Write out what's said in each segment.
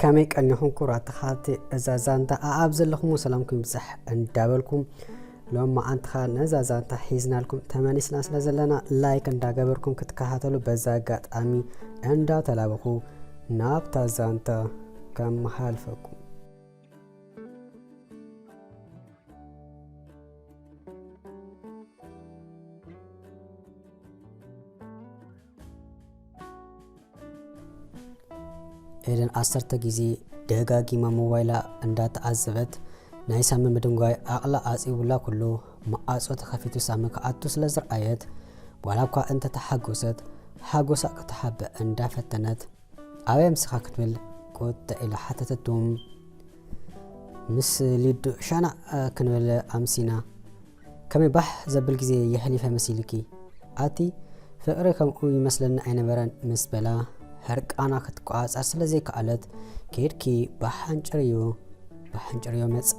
ከመይ ቀኒኹም ክቡራት ተኸታተልቲ እዛ ዛንታ? ኣኣብ ዘለኹም ሰላምኩም ይብዛሕ እንዳበልኩም፣ ሎም መዓንትኻ ነዛ ዛንታ ሒዝናልኩም ተመሊስና ስለ ዘለና፣ ላይክ እንዳገበርኩም ክትከታተሉ በዛ ኣጋጣሚ እንዳተላበኹ ናብታ ዛንታ ከመሓላልፈኩም። ኤደን ዓሰርተ ግዜ ደጋጊማ ሞባይላ እንዳተዓዘበት፣ ናይ ሳሚ ምድንጓይ ዓቕላ ዓጺቡላ ኩሉ፣ መዓጾ ተኸፊቱ ሳሚ ክኣቱ ስለ ዝረኣየት፣ ዋላ እኳ እንተተሓጎሰት፣ ሓጎሳ ክትሓብእ እንዳፈተነት፣ "ኣበይ ኣምሲኻ?" ክትብል ቁጥዕ ኢላ ሓተተቱ። "ምስ ሊዱ ሻናዕ ክንብል ኣምሲና። ከመይ ባሕ ዘብል ግዜ የሕሊፈ መሲልኪ? ኣቲ ፍቕሪ ከምኡ ይመስለኒ ኣይነበረን" ምስ በላ፣ ሕርቃና ክትቆጻጸር ስለ ዘይከኣለት፣ "ኬድኪ ብሓንጭርዮ፣ ብሓንጭርዮ መጻ።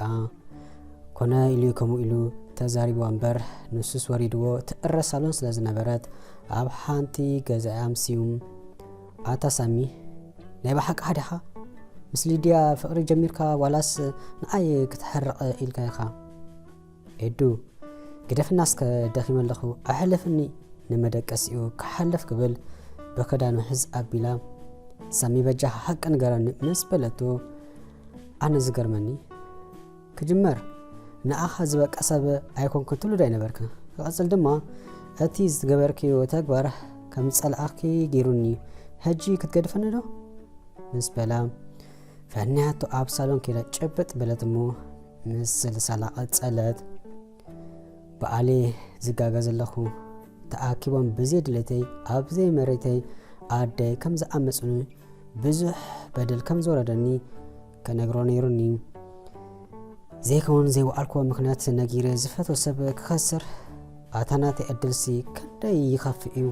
ኮነ ኢሉ ከምኡ ኢሉ ተዛሪብዋ እምበር፣ ንሱስ ወሪድዎ ትእረ ሳሎን ስለ ዝነበረት፣ ኣብ ሓንቲ ገዛ ኣምስዩ። ኣታ ሳሚ፣ ናይ ብሓቂ ሓዲኻ? ምስ ሊድያ ፍቕሪ ጀሚርካ ዋላስ ንዓይ ክትሕርቕ ኢልካ ኢኻ?" "ኤዱ፣ ግደፍና እስከ፣ ደኺመ ኣለኹ፣ ኣሕልፍኒ፣ ንመደቀሲኡ ክሓልፍ" ክብል ብኽዳኑ ሕዝ ኣቢላ፣ "ሳሚ በጃኻ ሓቂ ንገረኒ" ምስ በለቶ፣ ኣነ ዝገርመኒ፣ ክጅመር ንኣኻ ዝበቃ ሰብ ኣይኮንኩን ትብሉ ዶ ኣይነበርካ? ክቐጽል ድማ እቲ ዝገበርክዮ ተግባር ከም ዝጸላኣኪ ገይሩኒ፣ ሕጂ ክትገድፈኒ ዶ? ምስ በላ፣ ፈንያቶ ኣብ ሳሎን ከይዳ ጭብጥ በለት እሞ ምስ ስልሳላ ቀጸለት። በዓሌ ዝጋገ ዘለኹ፣ ተኣኪቦም ብዘይ ድሌተይ ኣብ ዘይ መሬተይ ኣደይ ከም ዝኣመጹኒ፣ ብዙሕ በደል ከም ዝወረደኒ ከነግሮ ነይሩኒ። ዘይከውን ዘይወዓልክዎ ምኽንያት ነጊረ ዝፈትዎ ሰብ ክኸስር፣ ኣታ ናተይ ዕድልሲ ክንደይ ይኸፍእ እዩ።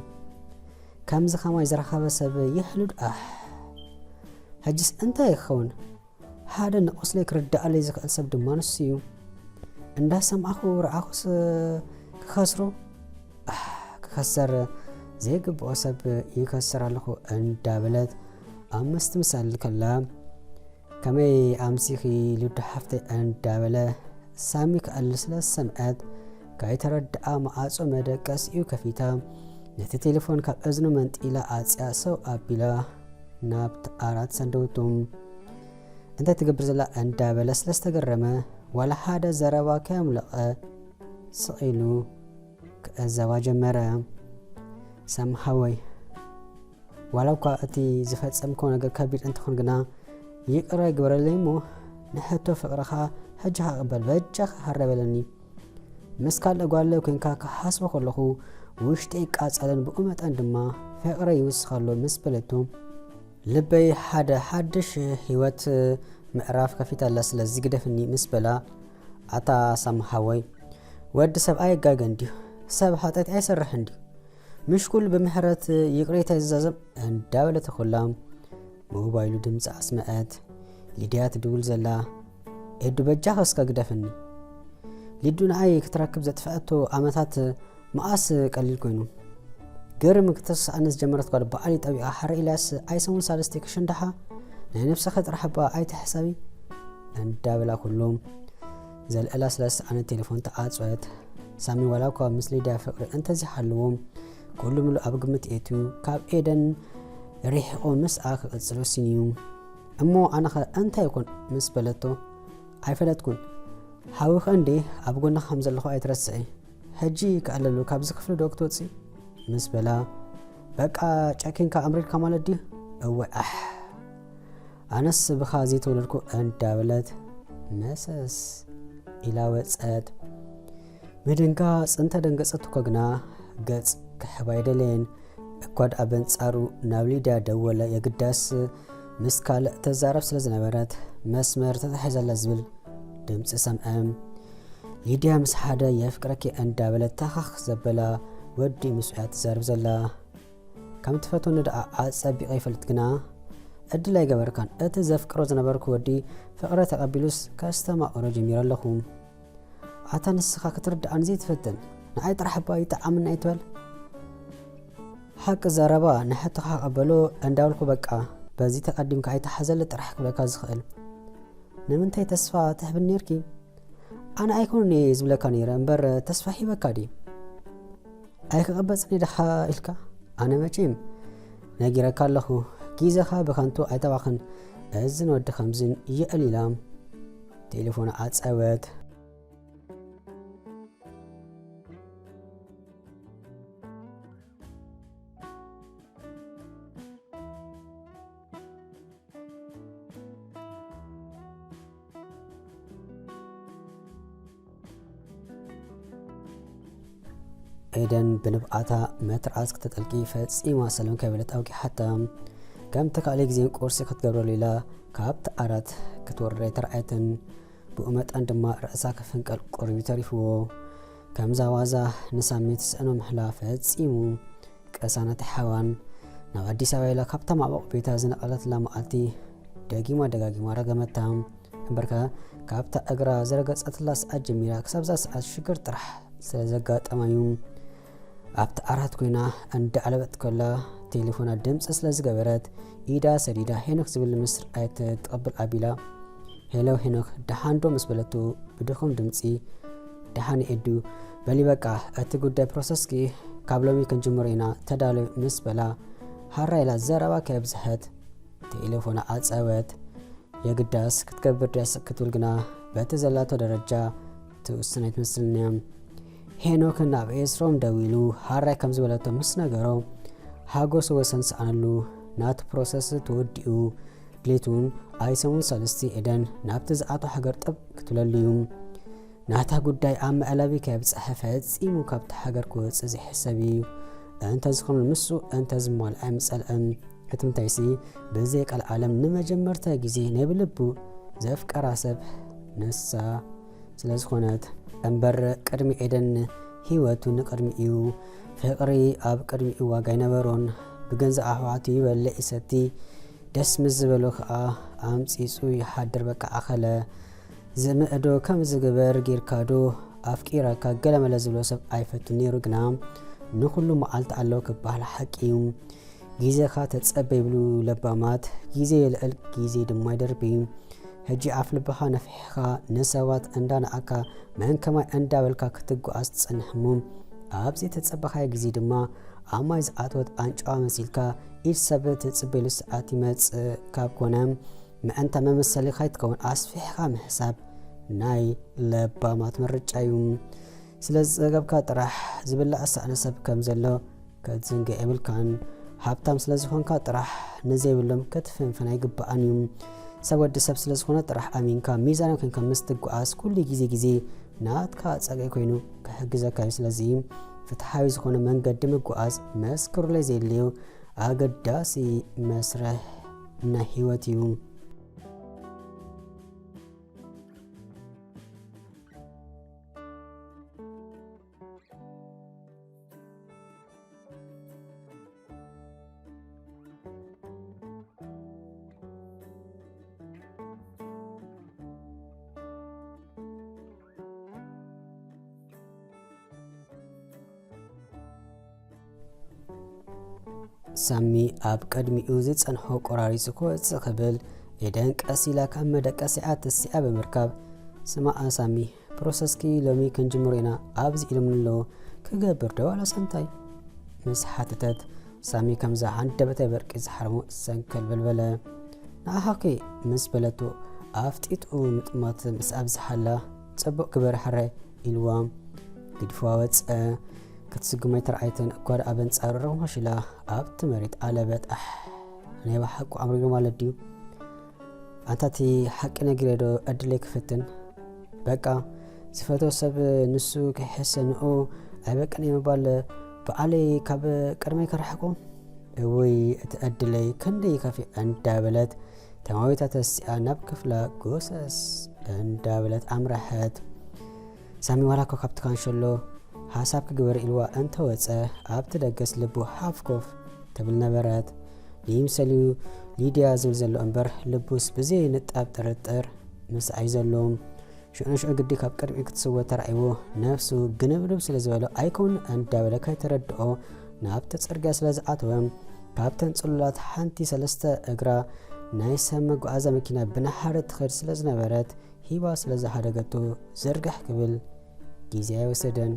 ከምዚ ከማይ ዝረኸበ ሰብ ይሕሉድ ኣሕ። ሕጅስ እንታይ ክኸውን? ሓደ ንቁስለይ ክርድኣለይ ዝኽእል ሰብ ድማ ንሱ እዩ። እንዳሰማዕኹ ረኣኹስ ክኸስሮ፣ ኣሕ፣ ክኸሰር ዘይግብኦ ሰብ ይከስር ኣለኹ እንዳበለት ኣብ ምስትምሳል ከላ፣ ከመይ ኣምሲኺ ሉዲ ሓፍተይ እንዳበለ ሳሚ ክኣሊ ስለ ዝሰምዐት፣ ከይተረድኣ መዓጾ መደቀሲኡ ከፊታ፣ ነቲ ቴሌፎን ካብ እዝኑ መንጢላ ኣጽያ ሰው ኣቢላ ናብቲ ዓራት ሰደወቶ። እንታይ ትገብር ዘላ እንዳበለ ስለ ዝተገረመ፣ ዋላ ሓደ ዘረባ ከየምለቐ ስቕ ኢሉ ክዕዘባ ጀመረ። ሳሚ ሓወይ፣ ዋላ እኳ እቲ ዝፈጸምክዎ ነገር ከቢድ እንተኾን ግና፣ ይቕረ ግበረለይ እሞ፣ ንሕቶ ፍቕርኻ ሕጂ ክቕበል በጃኻ ሃረ በለኒ። ምስ ካልእ ጓል ኮይንካ ክሓስቦ ከለኹ፣ ውሽጠይ ይቃጸልን ብኡ መጠን ድማ ፍቕረይ ይውስኸ ኣሎ ምስ በለቶ፣ ልበይ ሓደ ሓድሽ ህይወት ምዕራፍ ከፊታ ኣላ፣ ስለዚ ግደፍኒ ምስ በላ፣ ኣታ ሳሚ ሓወይ፣ ወዲ ሰብ ኣይጋገን ድዩ? ሰብ ሓጢኣት ኣይሰርሕን ድዩ? ምሽ ኩሉ ብምሕረት ይቕሬታ ይዛዘም እንዳበለት ኩላ ሞባይሉ ድምፂ ኣስመዐት። ሊድያ ትድውል ዘላ። ኤዱ በጃኻ እስከ ግደፍኒ። ሊዱ ንዓይ ክትረክብ ዘጥፍዐቶ ዓመታት መኣስ ቀሊል ኮይኑ። ግርም ክተስኣነ ዝጀመረት ጓል በዓል ጠቢቓ ሓረ ኢልያስ ኣይሰሙን ሳልስቲ ክሽንዳሓ ናይ ነብስኻ ጥራሕ እባ ኣይትሕሰቢ እንዳበላ ኩሎም ዘልዕላ ስለ ዝሰኣነ ቴሌፎን ተዓጽወት። ሳሚ ዋላ እኳ ምስ ሊድያ ፍቕሪ እንተዘይሃለዎም፣ ኩሉ ምሉእ ኣብ ግምት የእትዩ ካብ ኤደን ርሒቑ ምስኣ ክቕጽል ወሲኑ እዩ። እሞ ኣነኸ እንታይ ይኹን ምስ በለቶ፣ ኣይፈለጥኩን። ሓዊኸ እንዴ ኣብ ጎንኻ ከም ዘለኹ ኣይትረስዒ። ሕጂ ክኣለሉ ካብዚ ክፍሊ ዶ ክትወጺ? ምስ በላ፣ በቃ ጨኪንካ ኣምሪርካ ማለት ድዩ? እወ ኣሕ። ኣነስ ብኻ ዘይተወለድኩ እንዳበለት መሰስ ኢላ ወጸት። ምድንጋጽ እንተ ደንገጸት እኮ ግና ገጽ ክሕባ ኣይደለየን። እኳ ደኣ በንጻሩ ናብ ሊድያ ደወለ። የግዳስ ምስ ካልእ ተዛረብ ስለ ዝነበረት መስመር ተታሒዛላ ዝብል ድምጺ ሰምዐ። ሊድያ ምስ ሓደ የፍቅረኪ እንዳበለት ታኻኽ ዘበላ ወዲ ምስ እያ ትዛረብ ዘላ። ከም ትፈትወኒ ደኣ ኣጸቢቐ ይፈልጥ ግና ዕድል ኣይገበርካን። እቲ ዘፍቅሮ ዝነበርኩ ወዲ ፍቕረ ተቐቢሉስ ከስተማቕሮ ጀሚረ ኣለኹ። ኣታ ንስኻ ክትርድኣኒ ዘይትፈትን፣ ንዓይ ጥራሕ እባ ይጥዓምኒ ኣይትበል። ሓቂ ዘረባ ንሕቶኻ ቀበሎ እንዳበልኩ በቃ በዚ ተቐዲምካ ኣይተሓዘለ ጥራሕ ክብለካ ዝኽእል። ንምንታይ ተስፋ ትህብኒ ነርኪ? ኣነ ኣይኮኑን እየ ዝብለካ ነይረ እምበር ተስፋ ሂበካ ድየ? ኣይክቕበጽን ደኻ ኢልካ? ኣነ መቼም ነጊረካ ኣለኹ፣ ግዜኻ ብኸንቱ ኣይተባኽን። እዝን ወዲ ከምዝን ይዕል ኢላ ቴሌፎን ዓጸወት። ኤደን ብንብዓታ መትርዓስ ክተጠልቂ ፈጺማ ሰለም ከይበለት ኣውጊሓታ። ከም ተካእለ ግዜን ቁርሲ ክትገብረሉ ኢላ ካብቲ ዓራት ክትወርድ ኣይተርኣየትን። ብኡ መጠን ድማ ርእሳ ክፍንቀል ቁሩብ ተሪፍዎ። ከምዛ ዋዛ ንሳሚ ትስእኖ ምሕላ ፈጺሙ ቅሳነት ሓዋን ናብ ኣዲስ ኣበባ ኢላ ካብታ ማዕበቕ ቤታ ዝነቐለትላ መዓልቲ ደጊማ ደጋጊማ ረገመታ። እምበርከ ካብታ እግራ ዝረገጸትላ ሰዓት ጀሚራ ክሳብዛ ሰዓት ሽግር ጥራሕ ስለ ዘጋጠማ እዩ። ኣብቲ ዓራት ኮይና እንዳዕለበት ከላ ቴሌፎና ድምፂ ስለ ዝገበረት ኢዳ ሰዲዳ ሄኖክ ዝብል ምስ ረኣየት ትቕብል ኣቢላ፣ "ሄሎ ሄኖክ፣ ደሓን ዶ?" ምስ በለቱ ብድኹም ድምፂ፣ "ደሓን ኤዱ፣ በሊ በቃ እቲ ጉዳይ ፕሮሰስኪ ካብ ሎሚ ክንጅምሮ ኢና፣ ተዳለዊ" ምስ በላ፣ ሃራ ኢላ ዘረባ ከየብዝሐት ቴሌፎና ዓጸወት። የግዳስ ክትገብር ደስ ክትብል ግና በቲ ዘላቶ ደረጃ ትውስን ኣይትመስልን እያ። ሄኖክ ናብ ኤስሮም ደዊሉ ሃራይ ከም ዝበለቶ ምስ ነገሮ፣ ሓጎስ ወሰን ሰኣነሉ። ናቱ ፕሮሰስ ተወዲኡ ድሌቱን ኣይሰሙን ሳልስቲ ኤደን ናብቲ ዝኣቶ ሃገር ጥብ ክትብለሉ እዩ። ናታ ጉዳይ ኣብ መዕለቢ ከየብጽሐ ፈጺሙ ካብቲ ሃገር ክወጽእ ዘይሕሰብ እዩ። እንተዝኾነ ንሱ እንተዝማልኣ ኣይምጸልአን። እቲ ምንታይሲ ብዘይ ቀልዓለም ንመጀመርታ ግዜ ናይ ብልቡ ዘፍቀራ ሰብ ንሳ ስለ ዝኾነት እምበር ቅድሚ ኤደን ህይወቱ ንቅድሚ እዩ። ፍቅሪ ኣብ ቅድሚኡ ዋጋ ኣይነበሮን። ብገንዘብ ኣሕዋቱ ይበልዕ ይሰቲ፣ ደስ ምስ ዝበሎ ከኣ ኣምጺጹ ይሓድር። በቃ ኣኸለ ዝምእዶ ከም ዝግበር ጌርካ ዶ ኣፍቂረካ ገለመለ ዝብሎ ሰብ ኣይፈቱን ነይሩ። ግና ንኹሉ መዓልቲ ኣለዎ ክበሃል ሓቂ እዩ። ግዜኻ ተጸበ ይብሉ ለባማት፣ ግዜ የልዕል ግዜ ድማ ይደርቢ። ሕጂ ኣፍ ልብኻ ነፊሕኻ ንሰባት እንዳነኣካ መን ከማይ እንዳበልካ ክትጓዓዝ ትጸንሕ እሞ፣ ኣብ ዘይተጸበኻዮ ግዜ ድማ ኣብ ማይ ዝኣተወት ኣንጭዋ መሲልካ ኢድ ሰብ ትጽበየሉ ሰዓት ይመጽእ ካብ ኮነ፣ ምእንታ መመሰሊ ከይትከውን ኣስፊሕኻ ምሕሳብ ናይ ለባማት ምርጫ እዩ። ስለ ዝጸገብካ ጥራሕ ዝብላዕ ሳእኒ ሰብ ከም ዘሎ ክትዝንግዕ የብልካን። ሃብታም ስለ ዝኾንካ ጥራሕ ንዘይብሎም ክትፍንፍን ኣይግባእን እዩ። ሰብ ወዲ ሰብ ስለ ዝኾነ ጥራሕ ኣሚንካ ሚዛናዊ ኮይንካ ምስ ትጓዓዝ ኩሉ ግዜ ግዜ ናትካ ጸግዒ ኮይኑ ክሕግዘካ እዩ። ስለዚ ፍትሓዊ ዝኾነ መንገዲ ምጉዓዝ መስክሩለይ ዘየድልዮ ኣገዳሲ መስርሕ ናይ ህይወት እዩ። ሳሚ ኣብ ቅድሚኡ ዝጸንሖ ቆራሪጹ ክወጽእ ክብል፣ ኤደን ቀስ ኢላ ካብ መደቀሲኣ ተሲኣ ብምርካብ፣ "ስማዕ ሳሚ፣ ፕሮሰስኪ ሎሚ ክንጅምሮ ኢና፣ ኣብዚ ኢሎምኒ ኣለዉ፣ ክገብር ዶ ዋላስ እንታይ?" ምስ ሓተተት፣ ሳሚ ከምዛ ሃንደበታዊ በርቂ ዝሓርሞ ሰንከል በልበለ። "ንዓኻ'ከ?" ምስ በለቶ፣ ኣፍጢጡ ምጥማት ምስ ኣብዝሓላ፣ "ጽቡቕ ግበር ሕራይ" ኢልዋ። ግድፍዋ ወጸ። ክትስጉም ኣይተራእየትን፣ እኳ ደኣ በንጻሩ ረምሆሽ ኢላ ኣብቲ መሬት ኣለበት። ኣሕ፣ ናይ ብሓቁ ኣምሪሩ ማለት ድዩ? ኣንታ እቲ ሓቂ ነጊረ ዶ ዕድለይ ክፍትን? በቃ፣ ዝፈትዎ ሰብ ንሱ ክሕሰ ንኡ ኣይበቅን እየ ምባል በዓለይ ካብ ቅድመይ ክርሕቆ? እውይ፣ እቲ ዕድለይ ክንደይ ይከፍእ እንዳበለት ተማዊታ ተሲኣ ናብ ክፍላ ጎሰስ እንዳበለት ኣምረሐት። ሳሚ ዋላ እኮ ካብቲ ካንሸሎ ሓሳብ ክግበር ኢልዋ እንተወጸ፣ ኣብቲ ደገስ ልቡ ሓፍ ኮፍ ትብል ነበረት። ንይምሰልዩ ሊድያ ዝብል ዘሎ እምበር፣ ልቡስ ብዘይ ንጣብ ጥርጥር ምስኣይ ዘሎ። ሽዑ ንሽዑ ግዲ ካብ ቅድሚኡ ክትስወ ተራእይዎ፣ ነፍሱ ግንብንብ ስለ ዝበሎ፣ ኣይኮን እንዳበለ ከይተረድኦ ናብቲ ጽርግያ ስለ ዝኣተወ፣ ካብተን ጽሉላት ሓንቲ ሰለስተ እግራ ናይ ሰብ መጓዓዝያ መኪና ብንሓረት ትኸድ ስለ ዝነበረት፣ ሂባ ስለ ዝሓደገቶ ዝርግሕ ክብል ግዜ ኣይወሰደን።